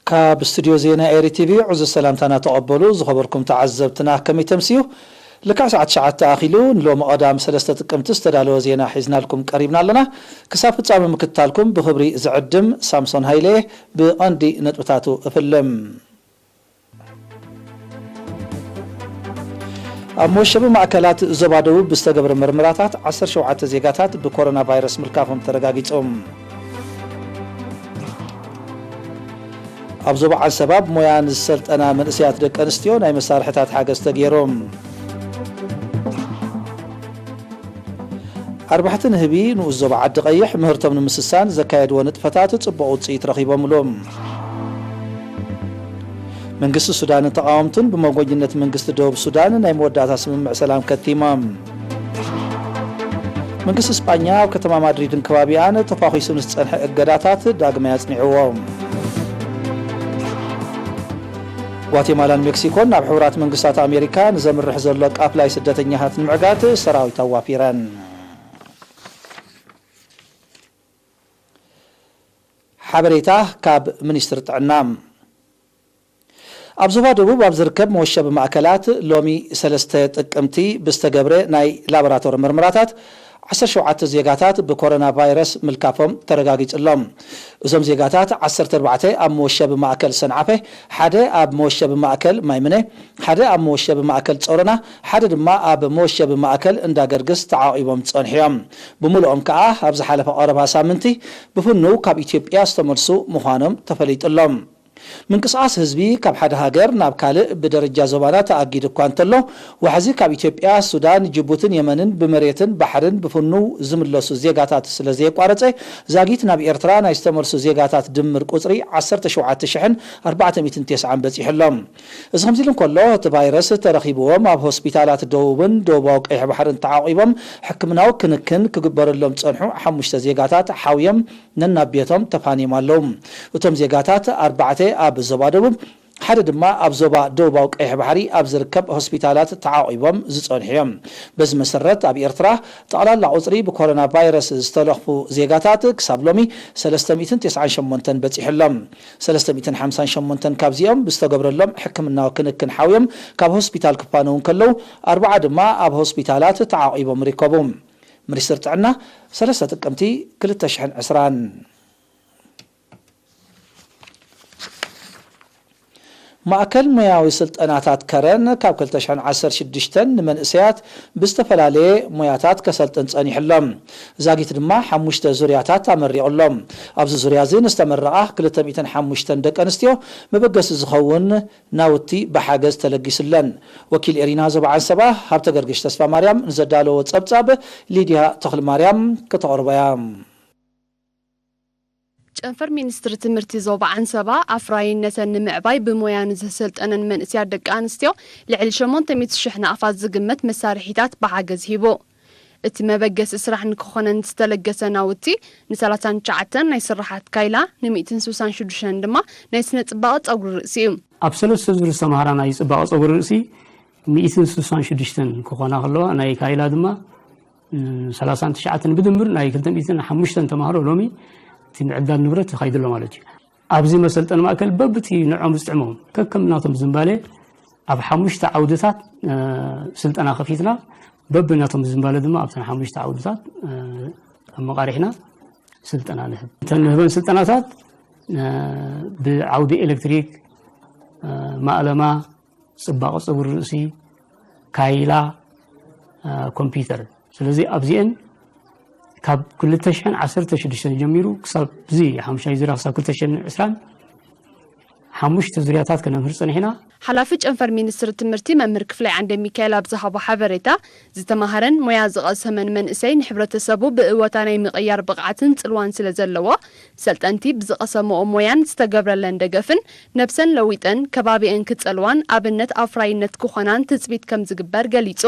ካብ ስቱድዮ ዜና ኤሪ ቲቪ ዕዙዝ ሰላምታና ተቐበሉ። ዝኸበርኩም ተዓዘብትና፣ ከመይ ተምስዩ? ልክዕ ሰዓት ትሽዓተ ኣኺሉ፣ ንሎሚ ቀዳም ሰለስተ ጥቅምቲ ዝተዳለወ ዜና ሒዝናልኩም ቀሪብና ኣለና። ክሳብ ፍጻመ ምክትታልኩም ብኽብሪ ዝዕድም ሳምሶን ሃይለ። ብቐንዲ ነጥብታቱ እፍልም። ኣብ መወሸቢ ማእከላት ዞባ ደቡብ ብዝተገብረ ምርምራታት ዓሰርተ ሸውዓተ ዜጋታት ብኮሮና ቫይረስ ምልካፎም ተረጋጊጹ። ኣብ ዞባ ዓንሰባ ብሞያ ንዝሰልጠና መንእሰያት ደቂ ኣንስትዮ ናይ መሳርሕታት ሓገዝ ተገይሮም። ኣርባሕቲ ንህቢ ንኡስ ዞባ ዓዲ ቀይሕ ምህርቶም ንምስሳን ዘካየድዎ ንጥፈታት ጽቡቕ ውጽኢት ረኺቦምሉ። መንግስቲ ሱዳንን ተቓወምቱን ብመጎኝነት መንግስቲ ደቡብ ሱዳን ናይ መወዳእታ ስምምዕ ሰላም ከቲሞም። መንግስቲ እስጳኛ ኣብ ከተማ ማድሪድን ከባቢኣን ተኳኺሱ ንዝጸንሐ እገዳታት ዳግማይ ኣጽኒዕዎ። ጓቴማላን ሜክሲኮን ናብ ሕቡራት መንግስታት ኣሜሪካ ንዘምርሕ ዘሎ ቃፍላይ ስደተኛታት ንምዕጋት ሰራዊት ኣዋፊረን። ሓበሬታ ካብ ሚኒስትሪ ጥዕና። ኣብ ዞባ ደቡብ ኣብ ዝርከብ መወሸቢ ማእከላት ሎሚ ሰለስተ ጥቅምቲ ብዝተገብረ ናይ ላቦራቶሪ ምርመራታት ዓሰርተ ሸውዓተ ዜጋታት ብኮሮና ቫይረስ ምልካፎም ተረጋጊጹ ኣሎ። እዞም ዜጋታት ዓሰርተ ኣርባዕተ ኣብ መወሸቢ ማእከል ሰንዓፈ፣ ሓደ ኣብ መወሸቢ ማእከል ማይምነ፣ ሓደ ኣብ መወሸቢ ማእከል ጾሮና፣ ሓደ ድማ ኣብ መወሸቢ ማእከል እንዳ ገርግስ ተዓቒቦም ጸንሑ እዮም። ብምሉኦም ከኣ ኣብ ዝሓለፈ ቀረባ ሳምንቲ ብፍኑው ካብ ኢትዮጵያ ዝተመልሱ ምዃኖም ተፈሊጡ ኣሎ። ምንቅስቓስ ህዝቢ ካብ ሓደ ሃገር ናብ ካልእ ብደረጃ ዞባና ተኣጊዱ እኳ እንተሎ፣ ዋሕዚ ካብ ኢትዮጵያ፣ ሱዳን፣ ጅቡትን የመንን ብመሬትን ባሕርን ብፍኑው ዝምለሱ ዜጋታት ስለ ዘየቋረጸ፣ ዛጊት ናብ ኤርትራ ናይ ዝተመልሱ ዜጋታት ድምር ቁጽሪ ዓሰርተ ሸውዓተ ሽሕን ኣርባዕተ ሚእትን ተስዓን በጺሑ ኣሎ። እዚ ከምዚ ኢሉ እንከሎ፣ እቲ ቫይረስ ተረኺብዎም ኣብ ሆስፒታላት ደቡብን ደቡባዊ ቀይሕ ባሕርን ተዓቒቦም ሕክምናዊ ክንክን ክግበረሎም ዝጸንሑ ሓሙሽተ ዜጋታት ሓውዮም ነናብ ቤቶም ተፋንዮም ኣለዉ። እቶም ዜጋታት ኣርባዕተ ኣብ ዞባ ደቡብ፣ ሓደ ድማ ኣብ ዞባ ደቡባዊ ቀይሕ ባሕሪ ኣብ ዝርከብ ሆስፒታላት ተዓቒቦም ዝጸንሑ እዮም። በዚ መሰረት ኣብ ኤርትራ ጠቕላላ ቁጽሪ ብኮሮና ቫይረስ ዝተለኽፉ ዜጋታት ክሳብ ሎሚ ሰለስተ ሚእትን ተስዓን ሸሞንተን በጺሑ ኣሎ። ሰለስተ ሚእትን ሓምሳን ሸሞንተን ካብዚኦም ብዝተገብረሎም ሕክምናዊ ክንክን ሓውዮም ካብ ሆስፒታል ክፋነዉ እንከለዉ፣ ኣርባዓ ድማ ኣብ ሆስፒታላት ተዓቒቦም ይርከቡ። ሚኒስትሪ ጥዕና፣ ሰለስተ ጥቅምቲ ክልተ ሽሕን ዕስራን። ማእከል ሞያዊ ስልጠናታት ከረን ካብ ክልተ ሽሕን ዓሰርተ ሽዱሽተን ንመንእሰያት ብዝተፈላለየ ሞያታት ከሰልጥን ጸኒሑ ኣሎ። ዛጊት ድማ ሓሙሽተ ዙርያታት ኣመሪቑ ኣሎ። ኣብዚ ዙርያ እዚ ንዝተመረቓ ክልተ ሚእትን ሓሙሽተን ደቂ ኣንስትዮ መበገሲ ዝኸውን ናውቲ ብሓገዝ ተለጊሱለን። ወኪል ኤሪና ዞባ ዓንሰባ ሃብተ ገርግሽ ተስፋ ማርያም ንዘዳለዎ ጸብጻብ ሊድያ ተኽሊ ማርያም ከተቕርቦ እያ። ጨንፈር ሚኒስትሪ ትምህርቲ ዞባ ዓንሰባ ኣፍራይነተን ንምዕባይ ብሞያ ንዘሰልጠነን መንእስያት ደቂ ኣንስትዮ ልዕሊ ሸሞንተ ሚእቲ ሽሕ ናቕፋት ዝግመት መሳርሒታት ብሓገዝ ሂቡ። እቲ መበገሲ ስራሕ ንክኾነን ዝተለገሰ ናውቲ ንሰላሳን ትሽዓተን ናይ ስራሓት ካይላ፣ ንሚእትን ስሳን ሽዱሽተን ድማ ናይ ስነ ጽባቐ ጸጉሪ ርእሲ እዩ። ኣብ ሰለስተ ዙር ዝተምሃራ ናይ ጽባቐ ጸጉሪ ርእሲ ሚእትን ስሳን ሽዱሽተን ክኾና ከለዋ፣ ናይ ካይላ ድማ፣ እ፣ ሰላሳን ትሽዓተን ብድምር ናይ ክልተ ሚእትን ሓሙሽተን ተማሃሮ ሎሚ እቲ ምዕዳል ንብረት ይኸይድ ኣሎ ማለት እዩ። ኣብዚ መሰልጠኒ ማእከል በብቲ ንዖም ዝጥዕሞም ከከም ናቶም ዝንባሌ ኣብ ሓሙሽተ ዓውድታት፣ እ፣ ስልጠና ከፊትና፣ በብናቶም ዝንባለ ድማ ኣብተን ሓሙሽተ ዓውድታት፣ እ፣ ኣመቓሪሕና ስልጠና ንህብ። እተን ንህበን ስልጠናታት፣ እ፣ ብዓውዲ ኤሌክትሪክ፣ እ፣ ማእለማ፣ ጽባቐ ጸጉሪ ርእሲ፣ ካይላ፣ እ፣ ኮምፒውተር። ስለዚ ኣብዚአን ካብ ክልተ ሽሕን ዓሰርተ ሽዱሽተን ጀሚሩ ክሳብ እዚ ሓሙሻይ ዙርያ ክሳብ ክልተ ሽሕን ዕስራን ሓሙሽተ ዙርያታት ከነምህር ጸኒሕና። ሓላፊ ጨንፈር ሚኒስትሪ ትምህርቲ መምህር ክፍላይ ዓንደ ሚካኤል ኣብ ዝሃቦ ሓበሬታ፣ ዝተማሃረን ሞያ ዝቐሰመን መንእሰይ ንሕብረተሰቡ ብእወታ ናይ ምቕያር ብቕዓትን ጽልዋን ስለ ዘለዎ፣ ሰልጠንቲ ብዝቐሰምኦ ሞያን ዝተገብረለን ደገፍን ነብሰን ለዊጠን ከባቢአን ክጸልዋን ኣብነት ኣፍራይነት ክኾናን ትጽቢት ከም ዝግበር ገሊጹ።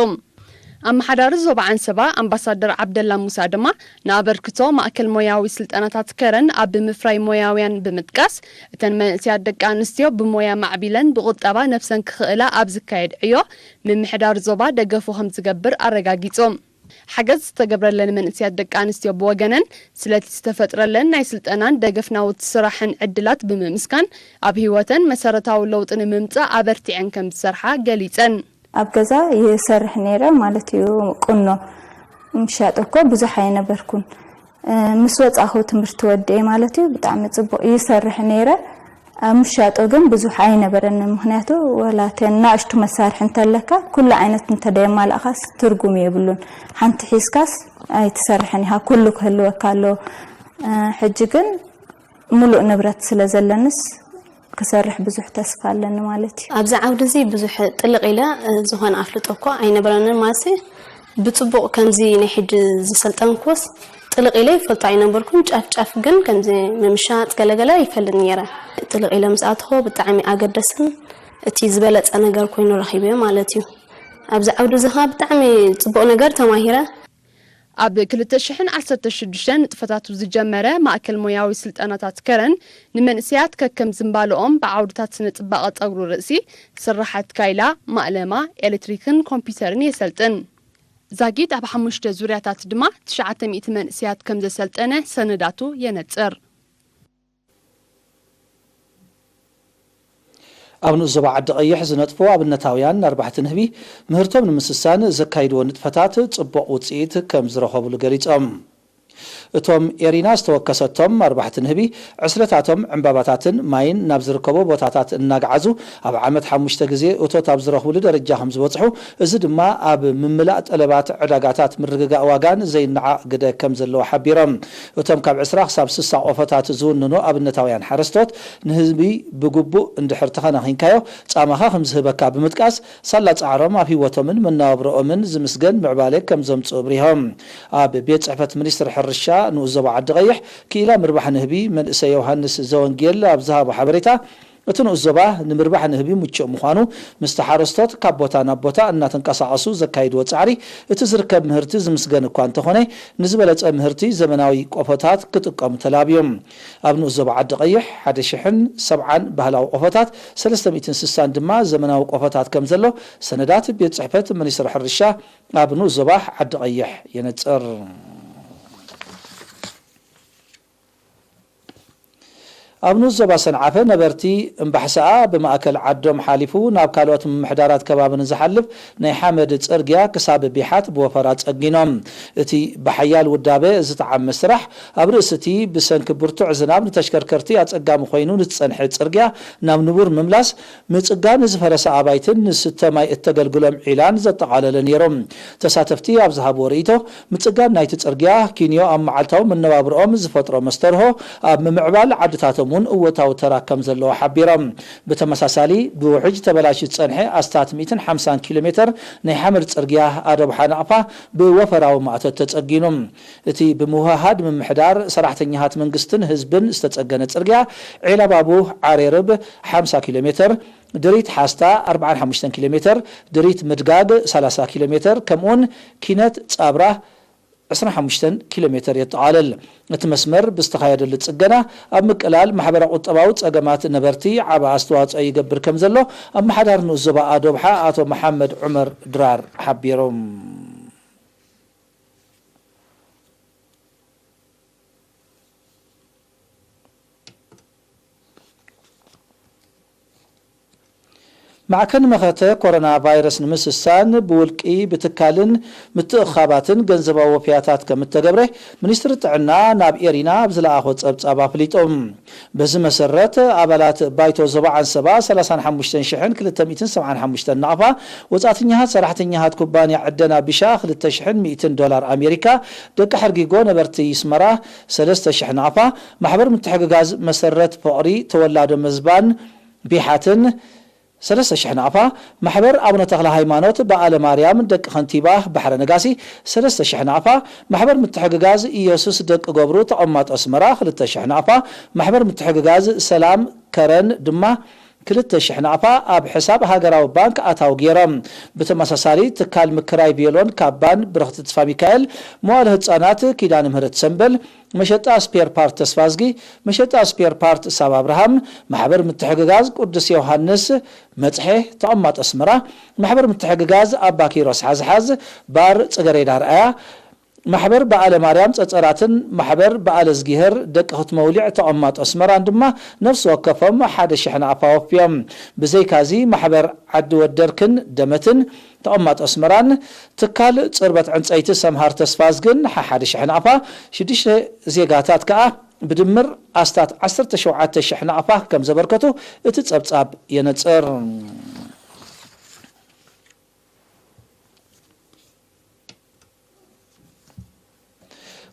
ኣመሓዳሪ ዞባ ዓንሰባ ኣምባሳደር ዓብደላ ሙሳ ድማ ንኣበርክቶ ማእከል ሞያዊ ስልጠናታት ከረን ኣብ ምፍራይ ሞያውያን ብምጥቃስ፣ እተን መንእሰያት ደቂ ኣንስትዮ ብሞያ ማዕቢለን ብቁጠባ ነብሰን ክኽእላ ኣብ ዝካየድ ዕዮ ምምሕዳር ዞባ ደገፉ ከም ዝገብር ኣረጋጊጹ። ሓገዝ ዝተገብረለን መንእስያት ደቂ ኣንስትዮ ብወገነን፣ ስለቲ ዝተፈጥረለን ናይ ስልጠናን ደገፍ ናውቲ ስራሕን ዕድላት ብምምስጋን፣ ኣብ ህይወተን መሰረታዊ ለውጢ ንምምጻእ ኣበርቲዐን ከም ዝሰርሓ ገሊጸን። ኣብ ገዛ ይሰርሕ ነይረ ማለት እዩ። ቁኖ ምሻጥ እኮ ብዙሕ ኣይነበርኩን። እ፣ ምስ ወጻኹ ትምህርቲ ወዲኤ ማለት እዩ፣ ብጣዕሚ ጽቡቕ ይሰርሕ ነይረ። ኣብ ምሻጦ ግን ብዙሕ ኣይነበረንን፣ ምኽንያቱ ወላ እተን ናእሽቱ መሳርሒ እንተለካ፣ ኩሉ ዓይነት እንተደየማላእኻስ ትርጉም የብሉን። ሓንቲ ሒዝካስ ኣይትሰርሕን ኢኻ፣ ኩሉ ክህልወካ ኣለዎ። እ፣ ሕጂ ግን ሙሉእ ንብረት ስለ ዘለንስ፣ ክሰርሕ ብዙሕ ተስፋ ኣለኒ ማለት እዩ። ኣብዚ ዓውዲ እዚ ብዙሕ ጥልቕ ኢለ፣ እ፣ ዝኾነ ኣፍልጦ እኳ ኣይነበረንን ማለት እዩ። ብጽቡቕ ከምዚ ናይ ሕጂ ዝሰልጠንኩስ ጥልቕ ኢለ ይፈልጦ ኣይነበርኩን። ጫፍ ጫፍ ግን ከምዚ ምምሻጥ ገለገለ ይፈልጥ ነይረ። ጥልቕ ኢለ ምስ ኣተኹ ብጣዕሚ ኣገደስን እቲ ዝበለጸ ነገር ኮይኑ ረኺበዮ ማለት እዩ። ኣብዚ ዓውዲ እዚ ኸኣ ብጣዕሚ ጽቡቕ ነገር ተማሂረ። ኣብ ክልተ ሽሕን ዓሰርተ ሽዱሽተን ንጥፈታቱ ዝጀመረ ማእከል ሞያዊ ስልጠናታት ከረን፣ ንመንእሰያት ከከም ዝንባልኦም ብዓውድታት ስነ ጽባቐ ጸጉሪ ርእሲ፣ ስርሓት ካይላ፣ ማእለማ፣ ኤሌክትሪክን ኮምፒውተርን የሰልጥን። ዛጊት ኣብ ሓሙሽተ ዙርያታት ድማ ትሽዓተ ሚእቲ መንእሰያት ከም ዘሰልጠነ ሰነዳቱ የነጽር። ኣብ ንኡስ ዞባ ዓዲ ቀይሕ ዝነጥፉ ኣብነታውያን ኣርባሕቲ ንህቢ ምህርቶም ንምስሳን ዘካይድዎ ንጥፈታት ጽቡቕ ውጽኢት ከም ዝረኸብሉ ገሊጾም። እቶም ኤሪና ዝተወከሰቶም ኣርባሕቲ ንህቢ ዕስለታቶም ዕምባባታትን ማይን ናብ ዝርከቦ ቦታታት እናገዓዙ ኣብ ዓመት ሓሙሽተ ግዜ እቶት ኣብ ዝረኽብሉ ደረጃ ከም ዝበጽሑ፣ እዚ ድማ ኣብ ምምላእ ጠለባት ዕዳጋታት ምርግጋእ ዋጋን ዘይነዓቕ ግደ ከም ዘለዎ ሓቢሮም። እቶም ካብ ዕስራ ክሳብ ስሳ ቆፎታት ዝውንኑ ኣብነታውያን ሓረስቶት፣ ንህዝቢ ብግቡእ እንድሕር ተኸናኺንካዮ፣ ጻማኻ ከም ዝህበካ ብምጥቃስ፣ ሳላ ጻዕሮም ኣብ ህይወቶምን መነባብሮኦምን ዝምስገን ምዕባለ ከም ዘምጽኡ ኣብሪሆም። ኣብ ቤት ጽሕፈት ሚኒስትሪ ሕርሻ ንኡስ ዞባ ዓዲ ቀይሕ፣ ክኢላ ምርባሕ ንህቢ መንእሰይ ዮሃንስ ዘወንጌል ኣብ ዝሃቦ ሓበሬታ፣ እቲ ንኡስ ዞባ ንምርባሕ ንህቢ ምቹእ ምዃኑ፣ ምስቲ ሓረስቶት ካብ ቦታ ናብ ቦታ እናተንቀሳቐሱ ዘካይድዎ ጻዕሪ፣ እቲ ዝርከብ ምህርቲ ዝምስገን እኳ እንተኾነ፣ ንዝበለጸ ምህርቲ ዘመናዊ ቆፎታት ክጥቀሙ ተላብዮም። ኣብ ንኡስ ዞባ ዓዲ ቀይሕ ሓደ ሽሕን ሰብዓን ባህላዊ ቆፎታት፣ ሰለስተ ሚእትን ስሳን ድማ ዘመናዊ ቆፎታት ከም ዘሎ ሰነዳት ቤት ጽሕፈት ሚኒስትሪ ሕርሻ ኣብ ንኡስ ዞባ ዓዲ ቀይሕ የነጽር። ኣብ ንኡስ ዞባ ሰንዓፈ ነበርቲ እምባሕሰኣ ብማእከል ዓዶም ሓሊፉ ናብ ካልኦት ምምሕዳራት ከባቢ ንዝሓልፍ ናይ ሓመድ ጽርግያ ክሳብ ቢሓት ብወፈራ ጸጊኖም። እቲ ብሓያል ውዳበ ዝተዓመ ስራሕ ኣብ ርእሲ እቲ ብሰንኪ ብርቱዕ ዝናብ ንተሽከርከርቲ ኣጸጋሚ ኮይኑ ንዝጸንሐ ጽርግያ ናብ ንቡር ምምላስ፣ ምጽጋን ዝፈረሰ ኣባይትን ንስተ ማይ እተገልግሎም ዒላን ዘጠቓለለ ነይሩ። ተሳተፍቲ ኣብ ዝሃብዎ ርእይቶ፣ ምጽጋን ናይቲ ጽርግያ ኪንዮ ኣብ መዓልታዊ መነባብሮኦም ዝፈጥሮ መስተርሆ ኣብ ምምዕባል ዓድታቶም እውን እወታዊ ተራ ከም ዘለዎ ሓቢሮም። ብተመሳሳሊ፣ ብውሕጅ ተበላሽዩ ዝጸንሐ ኣስታት ሚእትን ሓምሳን ኪሎ ሜተር ናይ ሓመድ ጽርግያ ኣዶብሓ ናቕፋ ብወፈራዊ ማእቶት ተጸጊኑ። እቲ ብምውህሃድ ምምሕዳር ሰራሕተኛታት መንግስትን ህዝብን ዝተጸገነ ጽርግያ ዒላባቡ ዓሬርብ ሓምሳ ኪሎ ሜተር፣ ድሪት ሓስታ ኣርብዓን ሓሙሽተን ኪሎ ሜተር፣ ድሪት ምድጋግ ሰላሳ ኪሎ ሜተር፣ ከምኡውን ኪነት ጻብራ ዕስራን ሓሙሽተን ኪሎ ሜተር የጠቓልል። እቲ መስመር ብዝተኻየደሉ ጽገና ኣብ ምቅላል ማሕበረ ቁጠባዊ ጸገማት ነበርቲ ዓቢ ኣስተዋጽኦ ይገብር ከም ዘሎ ኣመሓዳሪ ንኡስ ዞባ ኣዶብሓ ኣቶ መሓመድ ዑመር ድራር ሓቢሮም። ማዕከን መኸተ ኮሮና ቫይረስ ንምስሳን ብውልቂ፣ ብትካልን ምትእኻባትን ገንዘባዊ ወፍያታት ከም እተገብረ ሚኒስትሪ ጥዕና ናብ ኤሪና ኣብ ዝለኣኾ ጸብጻብ ኣፍሊጡ። በዚ መሰረት፣ ኣባላት ባይቶ ዞባ ዓንሰባ ሰላሳን ሓሙሽተን ሽሕን ክልተ ሚእትን ሰብዓን ሓሙሽተን ናቕፋ፣ ወጻእተኛታት ሰራሕተኛታት ኩባንያ ዕደና ቢሻ ክልተ ሽሕን ሚእትን ዶላር ኣሜሪካ፣ ደቂ ሕርጊጎ ነበርቲ ይስመራ ሰለስተ ሽሕ ናቕፋ፣ ማሕበር ምትሕግጋዝ መሰረት ፍቕሪ ተወላዶ መዝባን ቢሓትን ሰለስተ ሽሕ ናቕፋ፣ ማሕበር ኣቡነ ተኽለ ሃይማኖት በዓለ ማርያም ደቂ ከንቲባ ባሕረ ነጋሲ ሰለስተ ሽሕ ናቕፋ፣ ማሕበር ምትሕግጋዝ ኢየሱስ ደቂ ገብሩ ተቐማጦ ኣስመራ ክልተ ሽሕ ናቕፋ፣ ማሕበር ምትሕግጋዝ ሰላም ከረን ድማ ክልተ ሽሕ ናቕፋ ኣብ ሕሳብ ሃገራዊ ባንክ ኣታዊ ገይሮም። ብተመሳሳሊ ትካል ምክራይ ቬሎን ካባን ብረኽቲ ተስፋ ሚካኤል፣ መዋለ ህጻናት ኪዳነ ምህረት ሰምበል፣ መሸጣ ስፔር ፓርት ተስፋዝጊ፣ መሸጣ ስፔር ፓርት ሳብ ኣብርሃም፣ ማሕበር ምትሕግጋዝ ቅዱስ ዮሃንስ መጽሔ ተቐማጦ ኣስመራ፣ ማሕበር ምትሕግጋዝ ኣባ ኪሮስ ሓዝሓዝ፣ ባር ጽገሬዳ ኣርኣያ፣ ማሕበር በዓለ ማርያም ጸጸራትን ማሕበር በዓለ ዝጊሄር ደቂ ክትመውሊዕ ተቐማጦ ኣስመራን ድማ ነፍሲ ወከፎም ሓደ ሽሕ ናቕፋ ወፍዮም። ብዘይካዚ ማሕበር ዓዲ ወደርክን ደመትን ተቐማጦ ኣስመራን ትካል ጽርበት ዕንጸይቲ ሰምሃር ተስፋዝግን ሓሓደ ሽሕ ናቕፋ ሽዱሽተ ዜጋታት ከኣ ብድምር ኣስታት ዓሰርተ ሸውዓተ ሽሕ ናቕፋ ከም ዘበርከቱ እቲ ጸብጻብ የነጽር።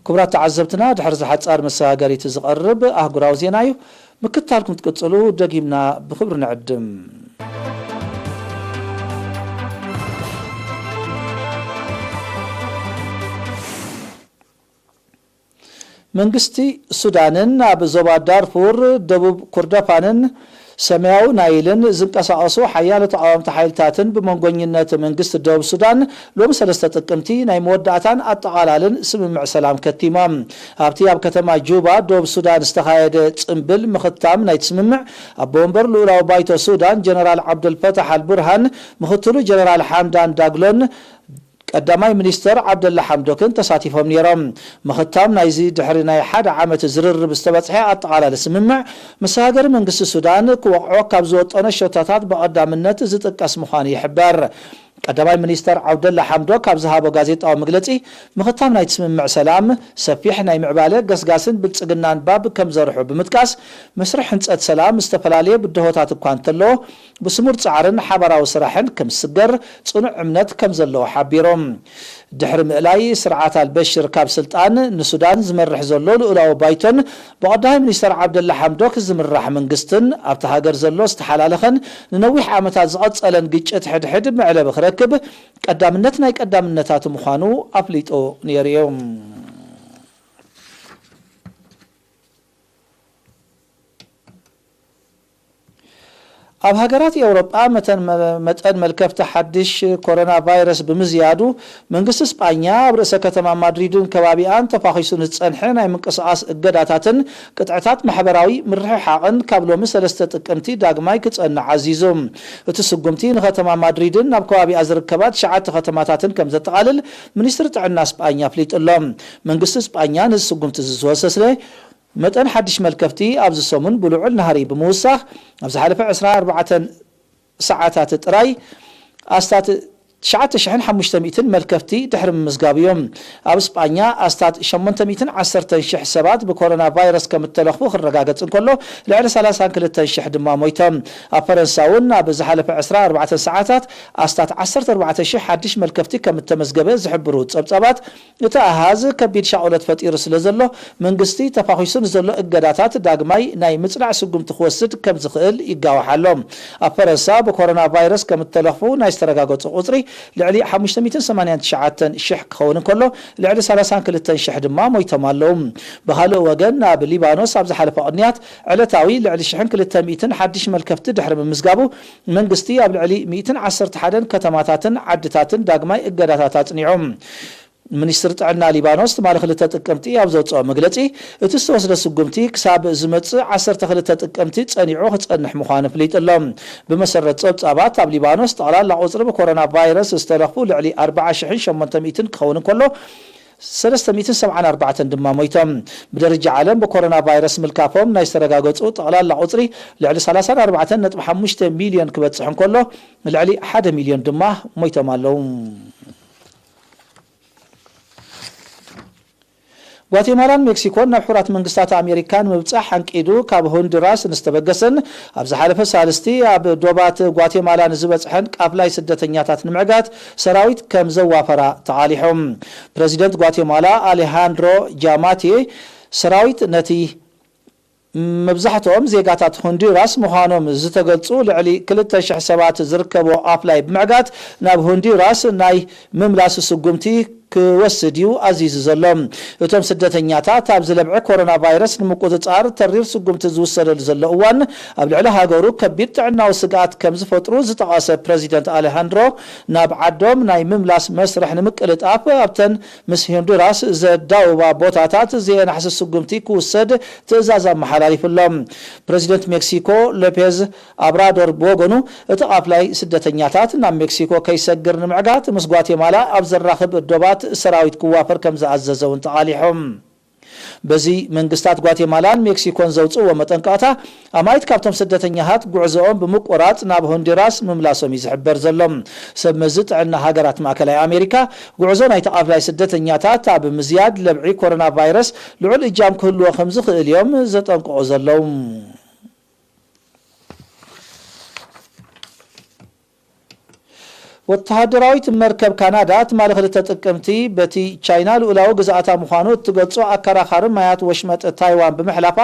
ክቡራት ተዓዘብትና፣ ድሕሪ ዝሓጻር መሰጋገሪት ዝቐርብ ኣህጉራዊ ዜና እዩ። ምክትታልኩም ትቅጽሉ ደጊምና ብኽብሪ ንዕድም። መንግስቲ ሱዳንን ኣብ ዞባ ዳርፉር፣ ደቡብ ኮርዶፋንን ሰማያዊ ናይልን ዝንቀሳቐሱ ሓያሎ ተቓወምቲ ሓይልታትን ብመንጎኝነት መንግስቲ ደቡብ ሱዳን ሎሚ ሰለስተ ጥቅምቲ ናይ መወዳእታን ኣጠቓላልን ስምምዕ ሰላም ከቲሞም። ኣብቲ ኣብ ከተማ ጁባ ደቡብ ሱዳን ዝተኻየደ ጽምብል ምኽታም ናይቲ ስምምዕ ኣቦ ወንበር ልኡላዊ ባይቶ ሱዳን ጀነራል ዓብደልፈታሕ ኣልቡርሃን፣ ምኽትሉ ጀነራል ሓምዳን ዳግሎን ቀዳማይ ሚኒስተር ዓብደላ ሓምዶክን ተሳቲፎም ነይሮም። ምኽታም ናይዚ ድሕሪ ናይ ሓደ ዓመት ዝርርብ ዝተበጽሐ ኣጠቓላሊ ስምምዕ፣ መሰጋገሪ መንግስቲ ሱዳን ክወቕዖ ካብ ዝወጠኖ ሸቶታት ብቐዳምነት ዝጥቀስ ምዃኑ ይሕበር። ቀዳማይ ሚኒስተር ዓብደላ ሓምዶክ ኣብ ዝሃቦ ጋዜጣዊ መግለጺ፣ ምኽታም ናይቲ ስምምዕ ሰላም፣ ሰፊሕ ናይ ምዕባለ ገስጋስን ብልጽግናን ባብ ከም ዘርሑ ብምጥቃስ፣ መስርሕ ህንጸት ሰላም ዝተፈላለየ ብድሆታት እኳ እንተለዎ፣ ብስሙር ጻዕርን ሓባራዊ ስራሕን ከም ዝስገር ጽኑዕ እምነት ከም ዘለዎ ሓቢሮም። ድሕሪ ምእላይ ስርዓት ኣልበሽር ካብ ስልጣን፣ ንሱዳን ዝመርሕ ዘሎ ልኡላዊ ባይቶን ብቐዳማይ ሚኒስተር ዓብደላ ሓምዶክ ዝምራሕ መንግስትን፣ ኣብቲ ሃገር ዘሎ ዝተሓላለኸን ንነዊሕ ዓመታት ዝቐጸለን ግጭት ሕድሕድ መዕለቢ ክረክብ ቀዳምነት ናይ ቀዳምነታቱ ምዃኑ ኣፍሊጡ ነይሩ እዩ። ኣብ ሃገራት ኤውሮጳ መተን-፣ መጠን መልከፍቲ ሓድሽ ኮሮና ቫይረስ ብምዝያዱ፣ መንግስቲ ስጳኛ ኣብ ርእሰ ከተማ ማድሪድን ከባቢኣን ተፋኺሱ ንዝጸንሐ ናይ ምንቅስቓስ እገዳታትን ቅጥዕታት ማሕበራዊ ምርሕሓቕን ካብ ሎሚ ሰለስተ ጥቅምቲ ዳግማይ ክጸንዕ ኣዚዙ። እቲ ስጉምቲ ንከተማ ማድሪድን ናብ ከባቢኣ ዝርከባ ትሽዓተ ከተማታትን ከም ዘጠቓልል ሚኒስትሪ ጥዕና ስጳኛ ኣፍሊጡ ኣሎ። መንግስቲ ስጳኛ ነዚ ስጉምቲ እዚ ዝወሰደ መጠን ሓድሽ መልከፍቲ ኣብዚ ሰሙን ብልዑል ናህሪ ብምውሳኽ፣ ኣብ ዝሓለፈ ዕስራን ኣርባዕተን ሰዓታት ጥራይ ኣስታት ትሽዓተ ሽሕን ሓሙሽተ ሚእትን መልከፍቲ ድሕሪ ምምዝጋቡ እዮም። ኣብ ስጳኛ ኣስታት ሸሞንተ ሚእትን ዓሰርተን ሽሕ ሰባት ብኮሮና ቫይረስ ከም እተለኽፉ ክረጋገጽ እንከሎ፣ ልዕሊ ሰላሳን ክልተን ሽሕ ድማ ሞይቶም። ኣብ ፈረንሳ እውን ኣብ ዝሓለፈ ዕስራን ኣርባዕተን ሰዓታት ኣስታት ዓሰርተ ኣርባዕተ ሽሕ ሓድሽ መልከፍቲ ከም እተመዝገበ ዝሕብሩ ጸብጻባት፣ እቲ ኣሃዝ ከቢድ ሻቕሎት ፈጢሩ ስለ ዘሎ፣ መንግስቲ ተፋኺሱ ንዘሎ እገዳታት ዳግማይ ናይ ምጽናዕ ስጉምቲ ክወስድ ከም ዝኽእል ይጋዋሕ ኣሎ። ኣብ ፈረንሳ ብኮሮና ቫይረስ ከም እተለኽፉ ናይ ዝተረጋገጹ ቁጽሪ ልዕሊ ሓሙሽተ ሚእትን ሰማንያን ትሽዓተን ሽሕ ክኸውን እንከሎ፣ ልዕሊ ሰላሳን ክልተን ሽሕ ድማ ሞይቶም ኣለዉ። ብኻልእ ወገን፣ ኣብ ሊባኖስ ኣብ ዝሓለፈ ቅንያት ዕለታዊ ልዕሊ ሽሕን ክልተ ሚእትን ሓድሽ መልከፍቲ ድሕሪ ምምዝጋቡ፣ መንግስቲ ኣብ ልዕሊ ሚእትን ዓሰርተ ሓደን ከተማታትን ዓድታትን ዳግማይ እገዳታት ኣጽኒዑ። ሚኒስትሪ ጥዕና ሊባኖስ ትማሊ ክልተ ጥቅምቲ ኣብ ዘውፅኦ መግለፂ፣ እቲ ዝተወስደ ስጉምቲ ክሳብ ዝመፅእ ዓሰርተ ክልተ ጥቅምቲ ፀኒዑ ክፀንሕ ምዃኑ ኣፍሊጡ ኣሎ። ብመሰረት ፀብፃባት፣ ኣብ ሊባኖስ ጠቕላላ ቁፅሪ ብኮሮና ቫይረስ ዝተለኽፉ ልዕሊ ኣርባዓ ሽሕን ሸሞንተ ሚእትን ክኸውን እንከሎ፣ ሰለስተ ሚእትን ሰብዓን ኣርባዕተን ድማ ሞይቶም። ብደረጃ ዓለም ብኮሮና ቫይረስ ምልካፎም ናይ ዝተረጋገፁ ጠቕላላ ቁፅሪ ልዕሊ ሰላሳን ኣርባዕተን ነጥቢ ሓሙሽተ ሚልዮን ክበፅሕ እንከሎ፣ ልዕሊ ሓደ ሚልዮን ድማ ሞይቶም ኣለዉ። ጓቴማላን ሜክሲኮን ናብ ሕቡራት መንግስታት ኣሜሪካ ንምብጻሕ ሓንቂዱ ካብ ሆንዱራስ ንዝተበገሰን፣ ኣብ ዝሓለፈ ሳልስቲ ኣብ ዶባት ጓቴማላ ንዝበጽሐን ቃፍላይ ስደተኛታት ንምዕጋት ሰራዊት ከም ዘዋፈራ ተቓሊሖም። ፕረዚደንት ጓቴማላ ኣሌሃንድሮ ጃማቴ፣ ሰራዊት ነቲ መብዛሕትኦም ዜጋታት ሆንዱራስ ምዃኖም ዝተገልጹ ልዕሊ ክልተ ሽሕ ሰባት ዝርከብዎ ቃፍላይ ብምዕጋት፣ ናብ ሆንዱራስ ናይ ምምላስ ስጉምቲ ክወስድ እዩ ኣዚዙ ዘሎ። እቶም ስደተኛታት ኣብዚ ለብዒ ኮሮና ቫይረስ ንምቁጽጻር ተሪር ስጉምቲ ዝውሰደሉ ዘሎ እዋን፣ ኣብ ልዕሊ ሃገሩ ከቢድ ጥዕናዊ ስግኣት ከም ዝፈጥሩ ዝጠቐሰ ፕረዚደንት ኣሌሃንድሮ፣ ናብ ዓዶም ናይ ምምላስ መስርሕ ንምቅልጣፍ ኣብተን ምስ ሆንዱራስ ዘዳውባ ቦታታት ዘየናሕሲ ስጉምቲ ክውሰድ ትእዛዝ ኣመሓላሊፉ ኣሎ። ፕረዚደንት ሜክሲኮ ሎፔዝ ኣብራዶር ብወገኑ፣ እቲ ቃፍላይ ስደተኛታት ናብ ሜክሲኮ ከይሰግር ንምዕጋት ምስ ጓቴማላ ኣብ ዘራኽብ ዶባት ሰራዊት ክዋፈር ከም ዝኣዘዘ እውን ተቓሊሑ። በዚ መንግስታት ጓቴማላን ሜክሲኮን ዘውፅእዎ መጠንቀቕታ፣ ኣማኢት ካብቶም ስደተኛታት ጉዕዞኦም ብምቁራፅ ናብ ሆንዱራስ ምምላሶም እዩ ዝሕበር ዘሎ። ሰብ መዚ ጥዕና ሃገራት ማእከላይ ኣሜሪካ፣ ጉዕዞ ናይቲ ቃፍላይ ስደተኛታት ኣብ ምዝያድ ለብዒ ኮሮና ቫይረስ ልዑል እጃም ክህልዎ ከም ዝኽእል እዮም ዘጠንቅቑ ዘለዉ። ወተሃደራዊት መርከብ ካናዳ ትማሊ ክልተ ጥቅምቲ፣ በቲ ቻይና ልኡላዊ ግዝኣታ ምዃኑ እትገልጾ ኣከራኻሪ ማያት ወሽመጥ ታይዋን ብምሕላፋ፣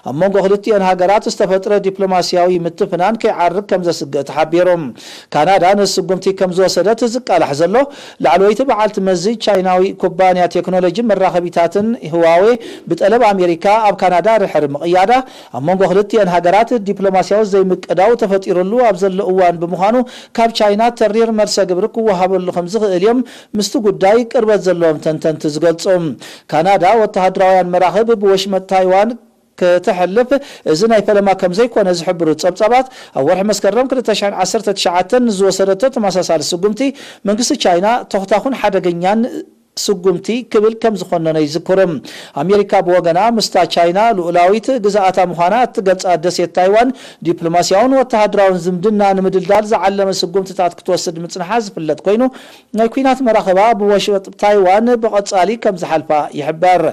ኣብ መንጎ ክልቲኤን ሃገራት ዝተፈጥረ ዲፕሎማስያዊ ምትፍናን ከይዓርግ ከም ዘስግእ ተሓቢሩ። ካናዳ ነዚ ስጉምቲ ከም ዝወሰደት ዝቃላሕ ዘሎ፣ ላዕለወይቲ በዓልቲ መዚ ቻይናዊ ኩባንያ ቴክኖሎጂ መራኸቢታትን ህዋዌ ብጠለብ ኣሜሪካ ኣብ ካናዳ ድሕሪ ምቕያዳ፣ ኣብ መንጎ ክልቲኤን ሃገራት ዲፕሎማስያዊ ዘይምቅዳው ተፈጢሩሉ ኣብ ዘሎ እዋን ብምዃኑ፣ ካብ ቻይና ተሪር መልሰ ግብሪ ክወሃበሉ ከም ዝኽእል እዮም ምስቲ ጉዳይ ቅርበት ዘለዎም ተንተንቲ ዝገልጹ። ካናዳ ወተሃደራውያን መራኽብ ብወሽመጥ ታይዋን ከተሕልፍ እዚ ናይ ፈለማ ከም ዘይኮነ ዝሕብሩ ጸብጻባት፣ ኣብ ወርሒ መስከረም ክልተ ሽሕን ዓሰርተ ትሽዓተን ንዝወሰደቶ ተመሳሳሊ ስጉምቲ፣ መንግስቲ ቻይና ተኹታኹን ሓደገኛን ስጉምቲ ክብል ከም ዝኾነነ ይዝክሩ። ኣሜሪካ ብወገና፣ ምስታ ቻይና ልኡላዊት ግዝኣታ ምዃና እትገልጻ ደሴት ታይዋን፣ ዲፕሎማስያውን ወተሃደራውን ዝምድና ንምድልዳል ዝዓለመ ስጉምትታት ክትወስድ ምጽንሓ ዝፍለጥ ኮይኑ፣ ናይ ኲናት መራኽባ ብወሽመጥ ታይዋን ብቐጻሊ ከም ዝሓልፋ ይሕበር።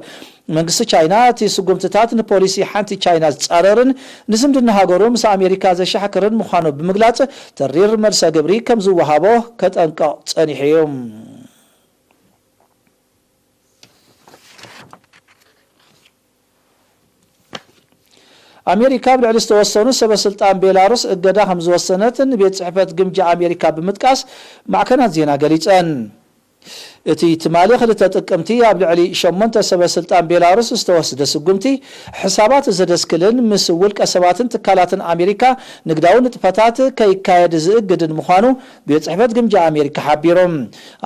መንግስቲ ቻይና፣ እቲ ስጉምትታት ንፖሊሲ ሓንቲ ቻይና ዝጻረርን ንዝምድና ሃገሩ ምስ ኣሜሪካ ዘሻሕክርን ምዃኑ ብምግላጽ፣ ተሪር መልሰ ግብሪ ከም ዝወሃቦ ከጠንቅቕ ጸኒሑ እዩ። ኣሜሪካ ኣብ ልዕሊ ዝተወሰኑ ሰበ ስልጣን ቤላሩስ እገዳ ከም ዝወሰነት ንቤት ጽሕፈት ግምጃ ኣሜሪካ ብምጥቃስ ማዕከናት ዜና ገሊጸን። እቲ ትማሊ ክልተ ጥቅምቲ ኣብ ልዕሊ ሸሞንተ ሰበ ስልጣን ቤላሩስ ዝተወስደ ስጉምቲ፣ ሕሳባት ዘደስክልን ምስ ውልቀ ሰባትን ትካላትን ኣሜሪካ ንግዳዊ ንጥፈታት ከይካየድ ዝእግድን ምዃኑ ቤት ጽሕፈት ግምጃ ኣሜሪካ ሓቢሩ።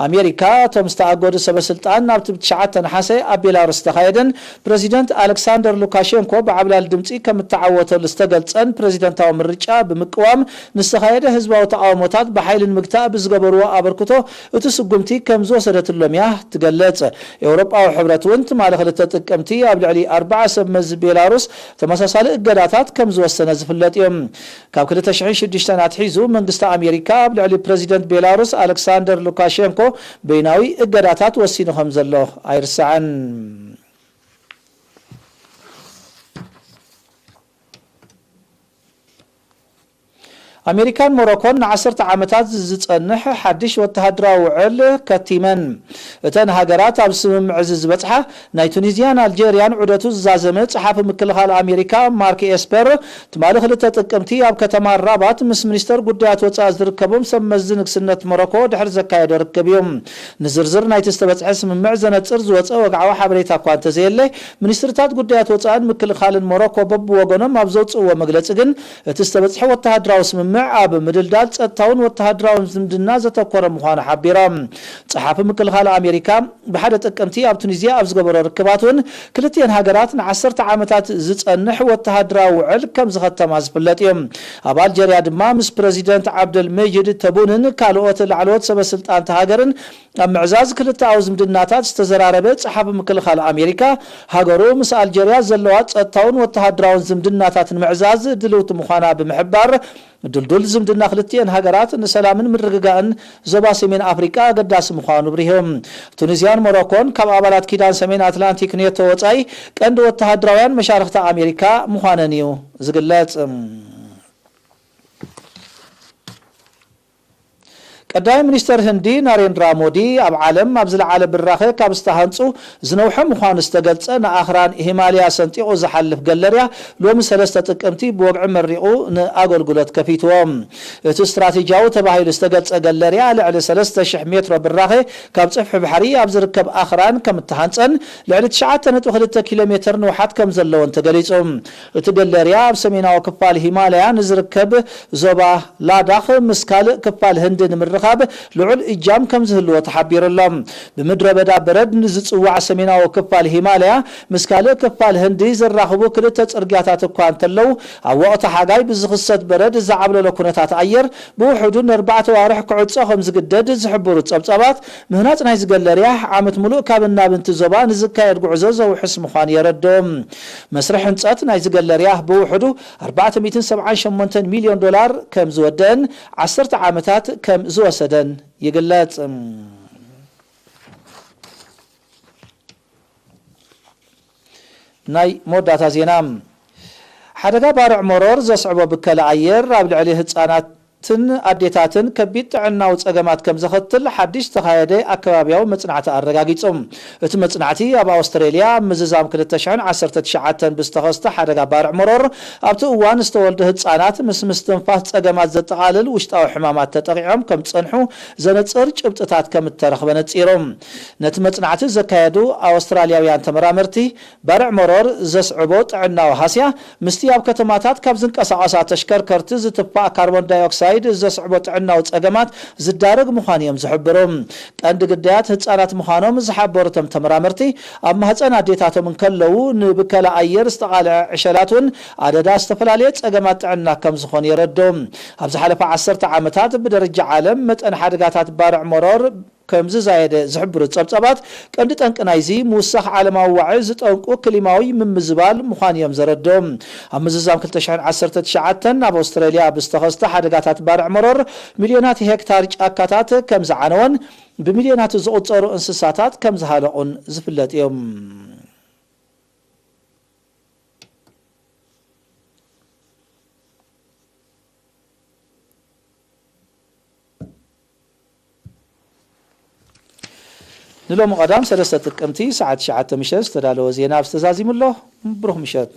ኣሜሪካ እቶም ዝተኣገዱ ሰበ ስልጣን ናብቲ ብ ትሽዓተ ነሓሰ ኣብ ቤላሩስ ዝተኻየደን ፕረዚደንት ኣሌክሳንደር ሉካሼንኮ ብዓብላል ድምጺ ከም እተዓወተሉ ዝተገልጸን ፕረዚደንታዊ ምርጫ ብምቅዋም ንዝተኻየደ ህዝባዊ ተቓውሞታት ብሓይሊ ንምግታእ ብዝገበርዎ ኣበርክቶ እቲ ስጉምቲ ከም ዝወሰደትሎም እያ ትገልጽ። ኤውሮጳዊ ሕብረት እውን ትማሊ ክልተ ጥቅምቲ ኣብ ልዕሊ ኣርባዓ ሰብ መዚ ቤላሩስ ተመሳሳሊ እገዳታት ከም ዝወሰነ ዝፍለጥ እዩ። ካብ ክልተ ሽሕን ሽዱሽተን ኣትሒዙ መንግስቲ ኣሜሪካ ኣብ ልዕሊ ፕረዚደንት ቤላሩስ ኣሌክሳንደር ሉካሼንኮ በይናዊ እገዳታት ወሲኑ ከም ዘሎ ኣይርሳዕን። ኣሜሪካን ሞሮኮን ንዓሰርተ ዓመታት ዝጸንሕ ሓድሽ ወተሃደራዊ ውዕል ከቲመን። እተን ሃገራት ኣብ ስምምዕ እዚ ዝበጽሓ፣ ናይ ቱኒዝያን ኣልጀርያን ዑደቱ ዝዛዘመ ጸሓፊ ምክልኻል ኣሜሪካ ማርክ ኤስፐር፣ ትማሊ ክልተ ጥቅምቲ ኣብ ከተማ ራባት ምስ ሚኒስተር ጉዳያት ወጻኢ ዝርከቦም ሰብ መዚ ንግስነት ሞሮኮ ድሕሪ ዘካየዶ ርክብ እዩ። ንዝርዝር ናይቲ ዝተበጽሐ ስምምዕ ዘነጽር ዝወጸ ወግዓዊ ሓበሬታ እኳ እንተዘየለ፣ ሚኒስትርታት ጉዳያት ወጻእን ምክልኻልን ሞሮኮ በብወገኖም ኣብ ዘውጽእዎ መግለጺ ግን፣ እቲ ዝተበጽሐ ወተሃደራዊ ስምምዕ ኣብ ምድልዳል ጸጥታውን ወተሃደራውን ዝምድና ዘተኮረ ምዃኑ ሓቢሮም። ጸሓፊ ምክልኻል ኣሜሪካ ብሓደ ጥቅምቲ ኣብ ቱኒዝያ ኣብ ዝገበሮ ርክባት እውን፣ ክልቲኤን ሃገራት ንዓሰርተ ዓመታት ዝጸንሕ ወተሃደራዊ ውዕል ከም ዝኸተማ ዝፍለጥ እዩ። ኣብ ኣልጀርያ ድማ ምስ ፕረዚደንት ዓብደል መጂድ ተቡንን ካልኦት ላዕለዎት ሰበ ስልጣን እታ ሃገርን ኣብ ምዕዛዝ ክልተኣዊ ዝምድናታት ዝተዘራረበ ጸሓፊ ምክልኻል ኣሜሪካ፣ ሃገሩ ምስ ኣልጀርያ ዘለዋ ጸጥታውን ወተሃደራውን ዝምድናታት ንምዕዛዝ ድልውቲ ምዃና ብምሕባር፣ ድልዱል ዝምድና ክልቲኤን ሃገራት ንሰላምን ምርግጋእን ዞባ ሰሜን ኣፍሪቃ ኣገዳሲ ምዃኑ ኣብሪሁ። ቱኒዝያን ሞሮኮን ካብ ኣባላት ኪዳን ሰሜን ኣትላንቲክ ኔቶ ወጻኢ ቀንዲ ወተሃደራውያን መሻርኽቲ ኣሜሪካ ምዃነን እዩ ዝግለጽ። ቀዳማይ ሚኒስተር ህንዲ ናሬንድራ ሞዲ፣ ኣብ ዓለም ኣብ ዝለዓለ ብራኸ ካብ ዝተሃንጹ ዝነውሐ ምዃኑ ዝተገልጸ ንኣኽራን ሂማልያ ሰንጢቑ ዝሓልፍ ገለርያ ሎሚ ሰለስተ ጥቅምቲ ብወግዒ መሪቑ ንኣገልግሎት ከፊትዎ። እቲ ስትራቴጂያዊ ተባሂሉ ዝተገልጸ ገለርያ ልዕሊ ሰለስተ ሽሕ ሜትሮ ብራኸ ካብ ጽፍሒ ባሕሪ ኣብ ዝርከብ ኣኽራን ከም እተሃንጸን ልዕሊ ትሽዓተ ነጥቢ ክልተ ኪሎ ሜትር ንውሓት ከም ዘለዎን ተገሊጹ። እቲ ገለርያ ኣብ ሰሜናዊ ክፋል ሂማልያ ንዝርከብ ዞባ ላዳኽ ምስ ካልእ ክፋል ህንዲ ንምርኻብ ልዑል እጃም ከም ዝህልዎ ተሓቢሩ ኣሎ። ብምድረ በዳ በረድ ንዝጽዋዕ ሰሜናዊ ክፋል ሂማልያ ምስ ካልእ ክፋል ህንዲ ዘራኽቡ ክልተ ጽርግያታት እኳ እንተለዉ፣ ኣብ ወቕቲ ሓጋይ ብዝኽሰት በረድ ዝዓብለሎ ኩነታት ኣየር ብውሕዱ ንኣርባዕተ ዋርሕ ክዕጾ ከም ዝግደድ ዝሕብሩ ጸብጻባት፣ ምህናጽ ናይዚ ገለርያ ዓመት ምሉእ ካብ እናብንቲ ዞባ ንዝካየድ ጉዕዞ ዘውሕስ ምዃኑ የረድኡ። መስርሕ ህንጸት ናይዚ ገለርያ ብውሕዱ ኣርባዕተ ሚእትን ሰብዓን ሸሞንተን ሚልዮን ዶላር ከም ዝወደአን ዓሰርተ ዓመታት ከም ዝወሰደን ይግለጽ። ናይ መወዳእታ ዜና። ሓደጋ ባርዕ መሮር ዘስዕቦ ብከላ ኣየር ኣብ ልዕሊ ህጻናትን ኣዴታትን ከቢድ ጥዕናዊ ጸገማት ከም ዘኸትል ሓድሽ ዝተኻየደ ኣከባብያዊ መጽናዕቲ ኣረጋጊጹ። እቲ መጽናዕቲ ኣብ ኣውስትሬልያ ኣብ ምዝዛም ክልተ ሽሕን ዓሰርተ ትሽዓተን ብዝተኸስተ ሓደጋ ባርዕ መሮር ኣብቲ እዋን ዝተወልዱ ህጻናት ምስ ምስትንፋስ ጸገማት ዘጠቓልል ውሽጣዊ ሕማማት ተጠቒዖም ከም ዝጸንሑ ዘነጽር ጭብጥታት ከም እተረኽበ ነጺሩ። ነቲ መጽናዕቲ ዘካየዱ ኣውስትራልያውያን ተመራመርቲ፣ ባርዕ መሮር ዘስዕቦ ጥዕናዊ ሃስያ ምስቲ ኣብ ከተማታት ካብ ዝንቀሳቐሳ ተሽከርከርቲ ዝትፋእ ካርቦን ዳይኦክሳይድ ዘስዕቦ ጥዕናዊ ጸገማት ዝዳረግ ምዃኑ እዮም ዝሕብሩ። ቀንዲ ግዳያት ህጻናት ምዃኖም ዝሓበሩ እቶም ተመራመርቲ፣ ኣብ ማህጸን ኣዴታቶም እንከለዉ ንብከላ ኣየር ዝተቓልዐ ዕሸላት እውን ኣደዳ ዝተፈላለየ ጸገማት ጥዕና ከም ዝኾኑ የረድኡ። ኣብ ዝሓለፈ ዓሰርተ ዓመታት ብደረጃ ዓለም መጠን ሓደጋታት ባርዕ መሮር ከም ዝዛየደ ዝሕብሩ ጸብጻባት፣ ቀንዲ ጠንቂ ናይዚ ምውሳኽ ዓለማዊ ዋዒ ዝጠንቁ ክሊማዊ ምምዝባል ምዃኑ እዮም ዘረድኡ። ኣብ ምዝዛም ክልተ ሽሕን ዓሰርተ ትሽዓተን ኣብ ኣውስትራልያ ብዝተኸስተ ሓደጋታት ባርዕ መሮር ሚልዮናት ሄክታር ጫካታት ከም ዝዓነወን ብሚልዮናት ዝቑጸሩ እንስሳታት ከም ዝሃለቑን ዝፍለጥ እዮም። ንሎሚ ቀዳም ሰለስተ ጥቅምቲ ሰዓት ትሽዓተ ምሸት ዝተዳለወ ዜና ኣብዚ ተዛዚሙ ኣሎ። ብሩኽ ምሸት።